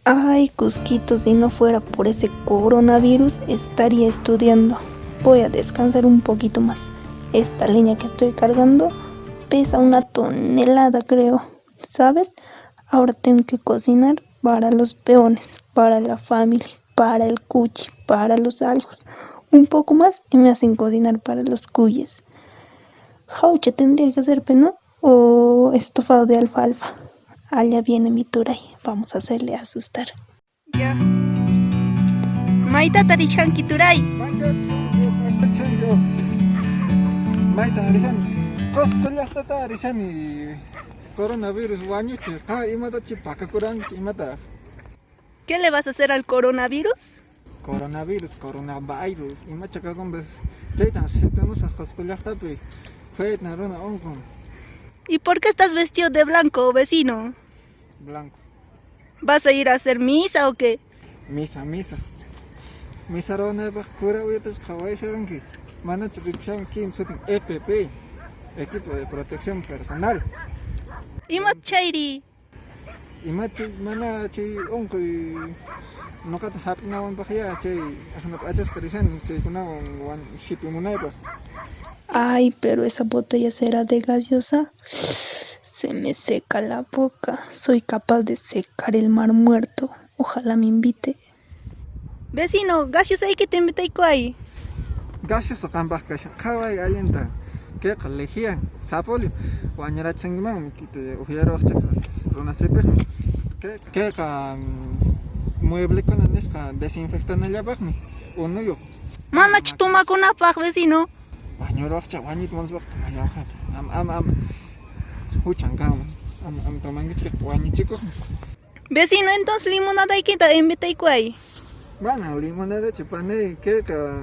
Ay, Cusquito, si no fuera por ese coronavirus, estaría estudiando. Voy a descansar un poquito más. Esta leña que estoy cargando pesa una tonelada, creo. ¿Sabes? Ahora tengo que cocinar para los peones, para la familia, para el cuchi, para los aljos. Un poco más y me hacen cocinar para los cuyes. Jaucha tendría que hacer, ¿no? O estofado de alfalfa. Allá viene mi turay. Vamos a hacerle asustar. Ya. Mayta tarishanki turay. Maytan rishani. Qosqo llaqtata rishani. Coronavirus wañuchiq. Qa imatachi pakakurankichik imataraq. ¿Qué le vas a hacer al coronavirus? Coronavirus, coronavirus, imacha kakunpas chaytan sipimusaq Qosqo llaqtapi khuyaytan runa unqun. ¿Y por qué estás vestido de blanco, vecino? Blanco. ¿Vas a ir a hacer misa o qué? Misa, misa. Misa ruwanaypaq cura uyatach qhawayshawanki. Manachu rikushanki kim sutin EPP, equipo de protección personal. Imat chayri? Imachu mana chay unquy nuqata hap'inawanpaqyá chay aqna p'achasqa rishani chaykunawan wan sipimunaypaq. Ay, pero esa botella será de gaseosa. Se me seca la boca. Soy capaz de secar el mar muerto. Ojalá me invite. Vecino, gaseosaykita invitaykuway. Gaseosa qampaq kashan. Qhaway allinta. Kayqa lejian, sapolio. Wañurachinkimanmi upyaruwaqchikqa runa sipiqmi. Kayqa mueblekuna nisqa desinfectanallapaqmi unuyuq. Manachu tomakunapaq, vecino? Wañuruwaqchá, wañuyta munaspaqa tomallawaqqa. Ama, ama, ama. Huchan kanman. Ama, ama tomankichikqa wañuchikuqmi. Vecino, entonces limonadaykita invitaykuway. Manan limonadachu panay, kayqa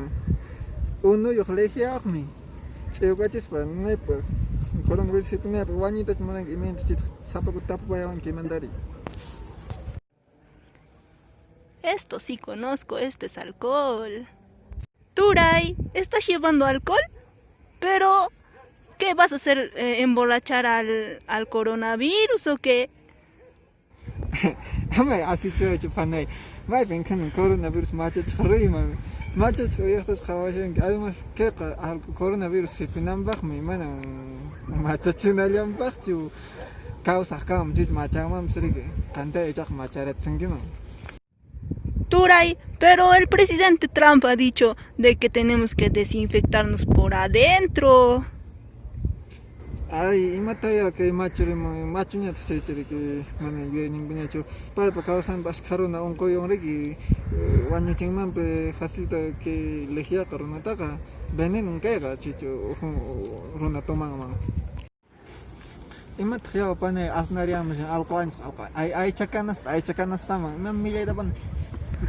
unuyuq lejiawaqmi. Ch'iwkachispa naypaq coronavirus sipinaypaq wañuytachu munanki imaynatach chaytaq sapa kuti tapupayawanki kaymantari. Esto sí conozco, esto es alcohol. Turay, ¿estás llevando alcohol? Pero, ¿qué vas a hacer? Emborrachar al coronavirus o qué? Amay asichiwaychu panay, maypin kanan coronavirus machachiq riyman, machachiq uyaqtas qhawashanki, además kayqa coronavirus sipinanpaqmi, manan machachinallanpaqchu kawsaq kanman, chaychu machanmanpas riki, qantaya ichaqa macharachinkiman. Turay, pero el presidente Trump ha dicho de que tenemos que desinfectarnos por adentro. Ay, imataya kay machu riman, machuñataq chaycha riki, mana yuyayninpiñachu, paypa kawsanpi askha runa unquywan riki, wañuchinmanpi facilta kay lejiaqa runataqa, venenon kayqa chaychu runa tomanman. Imataq yaw panay asnariyamushan alqu añasqa alqu ay aycha kanasqa aycha kanasqaman imam millayta pan.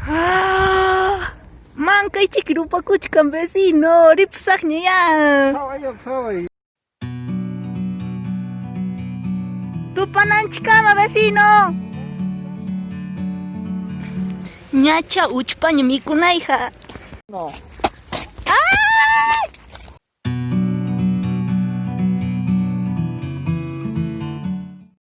Ah, mankaychiki rupakuchkan vecino, ripusaqña ya. Phaway phaway. Tupananchikkama vecino. Ñacha uchpaña mikunayqa. No.